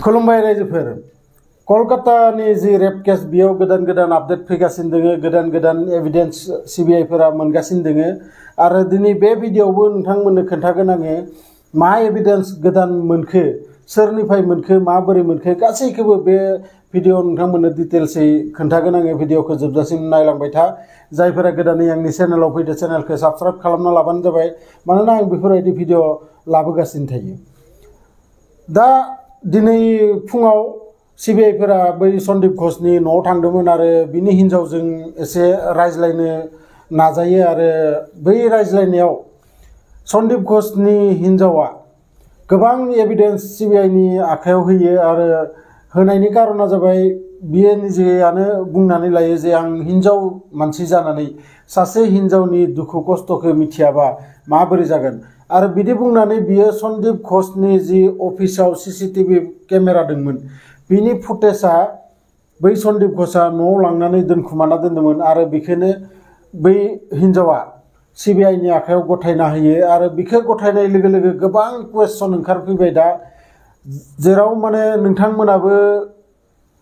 खुलुमबाय रायजोफोर कलकातानि जि rape case बेयाव गोदान गोदान आपडेट फैगासिनो दोङो गोदान गोदान एभिडेन्स सिबिआइफोरा मोनगासिनो दोङो आरो दिनै बे भिडिअआवबो नोंथांमोननो खोन्थागोन आङो मा एभिडेन्स गोदान मोनखो सोरनिफ्राय मोनखो माबोरै मोनखो गासैखौबो बे भिडिअआव नोंथांमोननो डिटेल्सै खोन्थागोन आङो भिडिअखौ जोबजासिम नायलांबाय था जायफोरा गोदानै आंनि चेनेलाव फैदो चेनेलखौ साबस्क्राइब खालामना लाबानो जाबाय मानोना आं बेफोरबायदि भिडिअ लाबोगासिनो थायो दा दिनै फुङाव सिबिआइफोरा बै सन्दीप घोषनि न'आव थांदोंमोन आरो बिनि हिन्जावजों एसे रायज्लायनो नाजायो आरो बै रायज्लायनायाव सन्दीप घोषनि हिन्जावा गोबां एभिडेन्स सिबिआइनि आखायाव होयो आरो होनायनि कारना जाबाय बियो निजेयानो बुंनानै लायो जे आं हिन्जाव मानसि जानानै सासे हिन्जावनि दुखु खस्थ'खौ मिथियाबा माबोरै जागोन आरो बिदि बुंनानै बियो सन्दीप घोषनि जि अफिसाव सीसीटीवी केमेरा दंमोन बिनि फुटेजआ बै सन्दीप घोषआ न'आव लांनानै दोनखुमाना दोन्दोंमोन आरो बेखौनो बै हिन्जावा सिबिआइनि आखायाव गथायना होयो आरो बेखौ गथायनाय लोगो लोगो गोबां कुवेश्चन ओंखारफैबाय दा जेराव माने नोंथांमोनाबो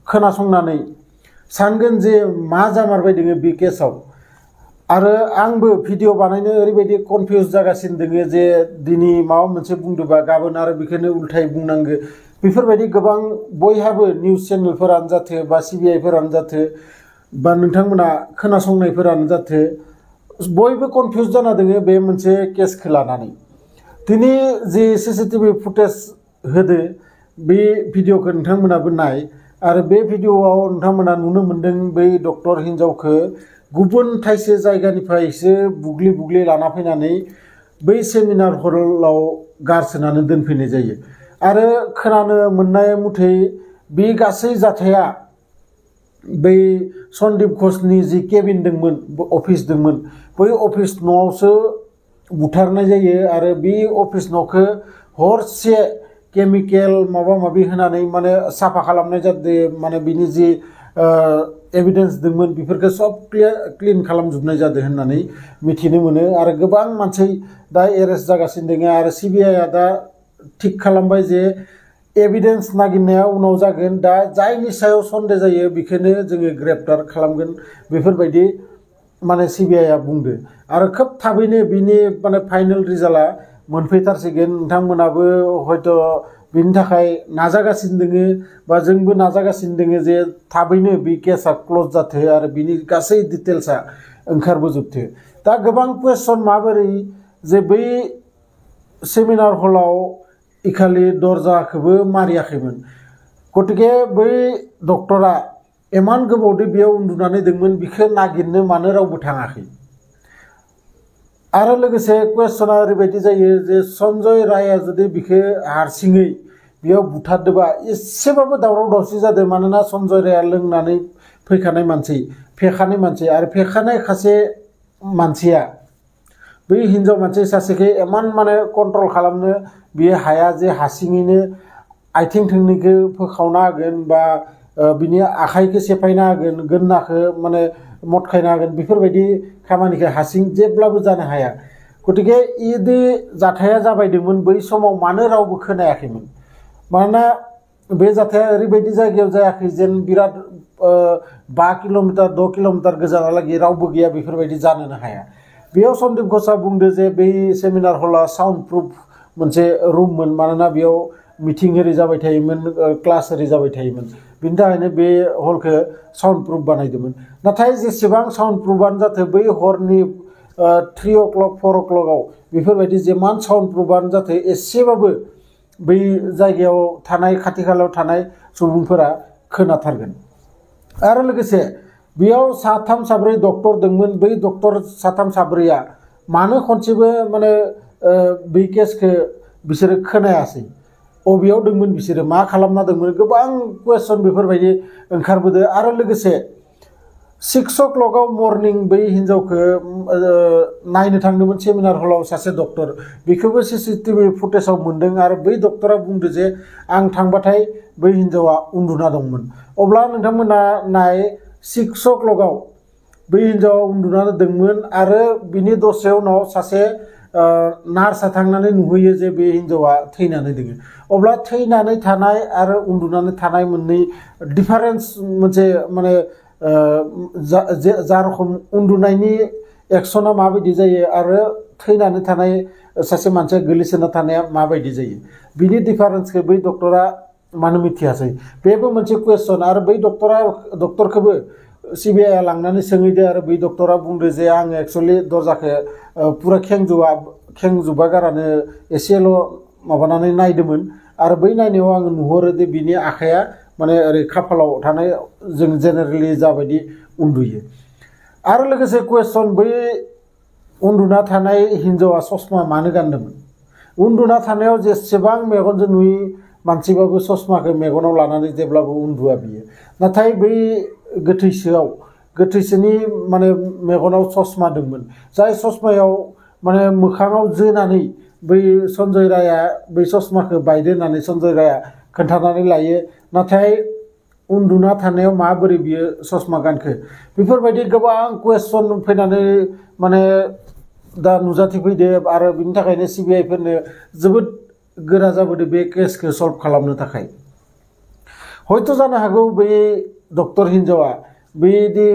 खोनासंनानै सानगोन जे मा जामारबाय दोङो बे केसआव आरो आंबो भिडिअ बानायनो ओरैबायदि कनफिउज जागासिनो दोङो जे दिनै माबा मोनसे बुंदोंबा गाबोन आरो बेखौनो उल्थाय बुंनांगो बेफोरबायदि गोबां बयहाबो निउज चेनेलफोरानो जाथो बा सिबिआइफोरानो जाथो बा नोंथांमोना खोनासंनायफोरानो जाथो बयबो कनफिउज जाना दोङो बे मोनसे केसखौ लानानै दिनै जि सीसीटीवी फुटेज होदो बे भिडिअखौ नोंथांमोनाबो नाय आरो बे भिडिअआव नोंथांमोना नुनो मोन्दों बै डक्टर हिन्जावखौ गुबुन थाइसे जायगानिफ्रायसो बुग्लि बुग्लि लाना फैनानै बै सेमिनार हलाव गारसोनानै दोनफैनाय जायो आरो खोनानो मोननाय मथै बे गासै जाथाया बै सन्दीप घोषनि जि केबिन दंमोन अफिस दंमोन बै अफिस न'आवसो बुथारनाय जायो आरो बे अफिस न'खौ हरसे केमिकेल माबा माबि होनानै माने साफा खालामनाय जादों माने बिनि जि एभिडेन्स दंमोन बेफोरखौ सब क्लिन खालामजोबनाय जादों होननानै मिथिनो मोनो आरो गोबां मानसि दा एरेस्ट जागासिनो दङ आरो सिबिआइआ दा थिग खालामबाय जे एभिडेन्स नागिरनाया उनाव जागोन दा जायनि सायाव सन्देह जायो बेखौनो जोङो ग्रेप्टार खालामगोन बेफोरबायदि माने सिबिआइआ बुंदो आरो खोब थाबैनो बिनि माने फाइनेल रिजाल्टआ मोनफैथारसिगोन नोंथांमोनाबो हयथ' बिनि थाखाय नाजागासिनो दोङो बा जोंबो नाजागासिनो दोङो जे थाबैनो बे केसआ क्ल'ज जाथो आरो बिनि गासै डिटेल्सआ ओंखारबोजोबथो दा गोबां कुवेश्चन माबोरै जे बै सेमिनार हलाव इखालि दरजाखौबो मारियाखैमोन गतिके बै डक्टरा इमान गोबावदो बेयाव उन्दुनानै दंमोन बिखौ नागिरनो मानो रावबो थाङाखै आरो लोगोसे कुवेश्चना ओरैबायदि जायो जे सन्जय रायआ जुदि बिखौ हारसिङै बेयाव बुथारदोंबा एसेबाबो दावराव दावसि जादों मानोना सन्जय रायआ लोंनानै फैखानाय मानसि फेखानाय मानसि आरो फेखानाय सासे मानसिया बै हिन्जाव मानसि सासेखौ इमान माने कन्ट्रल खालामनो बियो हाया जे हारसिङैनो आथिं थोंनैखौ फोखावना होगोन बा बिनि आखाइखौ सेफायना होगोन गोदनाखौ माने मटखायना होगोन बेफोरबायदि खामानिखौ हारसिं जेब्लाबो जानो हाया गतिके इदि जाथाया जाबायदोंमोन बै समाव मानो रावबो खोनायाखैमोन मानोना बे जाथाया ओरैबायदि जायगायाव जायाखै जेन बिराद 5 किल'मिटार 10 किल'मिटार गोजानालागै रावबो गैया बेफोरबायदि जानोनो हाया बेयाव सन्दीप घोषआ बुंदो जे बै सेमिनार हला साउन्ड प्रुफ मोनसे रुममोन मानोना बेयाव मिटिं एरि जाबाय थायोमोन क्लास एरि जाबाय थायोमोन बिनि थाखायनो बे हलखौ साउन्ड प्रुफ बानायदोंमोन नाथाय जेसेबां साउन्ड प्रुफानो जाथों बै हरनि 3 o'clock 4 o'clockआव बेफोरबायदि जेमान साउन्ड प्रुफानो जाथों एसेबाबो बै जायगायाव थानाय खाथि खालायाव थानाय सुबुंफोरा खोनाथारगोन आरो लोगोसे बेयाव साथाम साब्रै डक्टर दंमोन बै डक्टर साथाम साब्रैया मानो खनसेबो माने बै केसखौ बिसोरो खोनायासै अबेयाव दंमोन बिसोरो मा खालामना दंमोन गोबां कुवेश्चन बेफोरबायदि ओंखारबोदो आरो लोगोसे 6 o'clock मर्निं बै हिन्जावखौ नायनो थांदोंमोन सेमिनार हलाव सासे डक्टर बेखौबो सीसीटीवी फुटेजाव मोन्दों आरो बै डक्टरा बुंदो जे आं थांबाथाय बै हिन्जावा उन्दुना दंमोन अब्ला नोंथांमोना नाय 6 o'clock बै हिन्जावा उन्दुना दंमोन आरो बिनि दसे उनाव सासे नार्सआ थांनानै नुहैयो जे बे हिनजावा थैनानै दङ अब्ला थैनानै थानाय आरो उन्दुनानै थानाय मोननै डिफारेन्स मोनसे माने जा रखम उन्दुनायनि एक्सना माबायदि जायो आरो थैनानै थानाय सासे मानसिया गोलैसोना थानाया माबायदि जायो बिनि डिफारेन्सखौ बै डक्टरा मानो मिथियासै बेबो मोनसे कुवेश्चन आरो बै डक्टरखौबो सिबिआइआ लांनानै सोंहैदो आरो बै डक्टरा बुंदो जे आं एक्चुअलि दरजाखौ पुरा खेंजोबा गारानो एसेल' माबानानै नायदोंमोन आरो बै नायनायाव आं नुहुरो दे बिनि आखाइया माने ओरै खाफालाव थानाय जों जेनेरेलि जाबायदि उन्दुयो आरो लोगोसे कुवेश्चन बै उन्दुना थानाय हिनजावा ससमा मानो गानदोंमोन उन्दुना थानायाव जेसेबां मेगनजों नुयि मानसिबाबो ससमाखौ मेगनाव लानानै जेब्लाबो उन्दुआ बियो नाथाय बै गोथैसोनि माने मेगनाव ससमा दंमोन जाय ससमायाव माने मोखाङाव जोनानै बै सन्जय रायआ बै ससमाखौ बायदो होननानै सन्जय रायआ खोन्थानानै लायो नाथाय उन्दुना थानायाव माबोरै बियो ससमा गानखो बेफोरबायदि गोबां कुवेश्चन फैनानै माने दा नुजाथिफैदो आरो बिनि थाखायनो सिबिआइफोरनो जोबोद गोरा जाबोदो बे केसखौ सल्भ खालामनो थाखाय हयथ' जानो हागौ बै डक्टर हिनजावा बेदि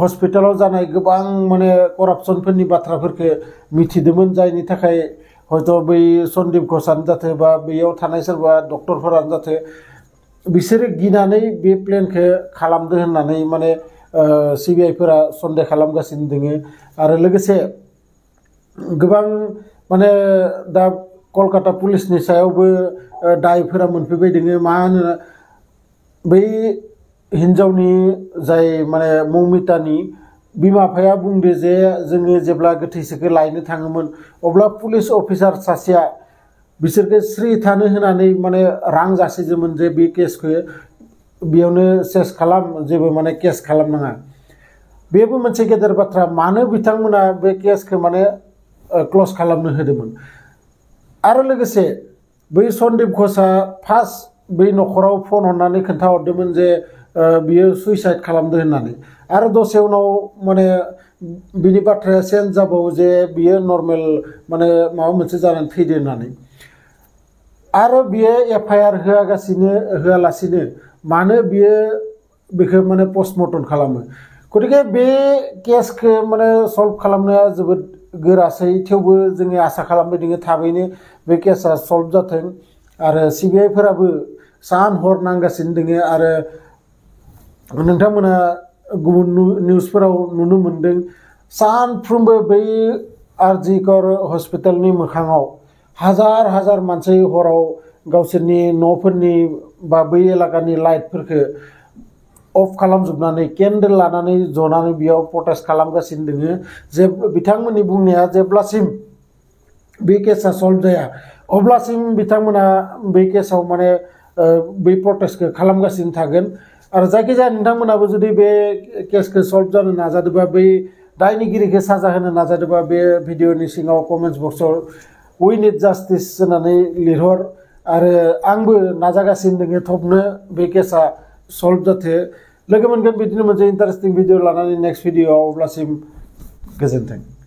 हस्पिटालाव जानाय गोबां माने करापसनफोरनि बाथ्राफोरखौ मिथिदोंमोन जायनि थाखाय हयथ' बै सन्दीप घोषानो जाथो बा बेयाव थानाय सोरबा डक्टरफोरानो जाथो बिसोरो गिनानै बे प्लेनखौ खालामदो होननानै माने सिबिआइफोरा सन्देह खालामगासिनो दोङो आरो लोगोसे गोबां माने दा कलकाता पुलिसनि सायावबो दायफोरा मोनफैबाय दोङो मा होनो बै हिनजावनि जाय माने मौमितानि बिमा बिफाया बुंदो जे जोङो जेब्ला गोथैसोखौ लायनो थाङोमोन अब्ला पुलिस अफिसार सासेया बिसोरखौ स्रि थानो होनानै माने रां जासिदोंमोन जे बे केसखौ बेयावनो सेस खालाम जेबो माने केस खालामनाङा बेबो मोनसे गेदेर बाथ्रा मानो बिथांमोना बे केसखौ माने क्लज खालामनो होदोंमोन आरो लोगोसे बै सन्दीप घोषआ फार्स्ट बै न'खराव फन हरनानै खोन्थाहरदोंमोन जे बियो सुइसाइड खालामदो होननानै आरो दसे उनाव माने बिनि बाथ्राया चेन्ज जाबावो जे बियो नर्मेल माने माबा मोनसे जानानै थैदो होननानै आरो बियो एफआइआर होआलासिनो मानो बियो बेखौ माने पस्टमर्टम खालामो गतिके बे केसखौ माने सल्भ खालामनाया जोबोद गोरासै थेवबो जोङो आसा खालामबाय दोङो थाबैनो बे केसा सल्भ जाथों आरो सिबिआइफोराबो सान हर नांगासिनो दोङो आरो नोंथांमोना गुबुन निउसफोराव नुनो मोनदों सानफ्रोमबो बै आरजि कर हस्पिटालनि मोखाङाव हाजार हाजार मानसि हराव गावसोरनि न'फोरनि बा बै एलाकानि लाइटफोरखौ अफ खालामजोबनानै केन्डेल लानानै जनानै बेयाव प्रटेस्ट खालामगासिनो दोङो जे बिथांमोननि बुंनाया जेब्लासिम बे केसा सल्भ जाया अब्लासिम बिथांमोना बे केसाव माने बै प्रटेस्टखौ खालामगासिनो थागोन आरो जायखिजाया नोंथांमोनाबो जुदि बे केसखौ सल्भ जानो नाजादोंबा बै दायनिगिरिखौ साजा होनो नाजादोंबा बे भिडिअनि सिङाव कमेन्ट्स बक्सआव वी निड जास्टिस होननानै लिरहर आरो आंबो नाजागासिनो दोङो थबनो बे केसा सल्भ जाथो लोगो मोनगोन बिदिनो मोनसे इन्टारेस्टिं भिडिअ लानानै नेक्स्ट भिडिअआव अब्लासिम गोजोन्थों।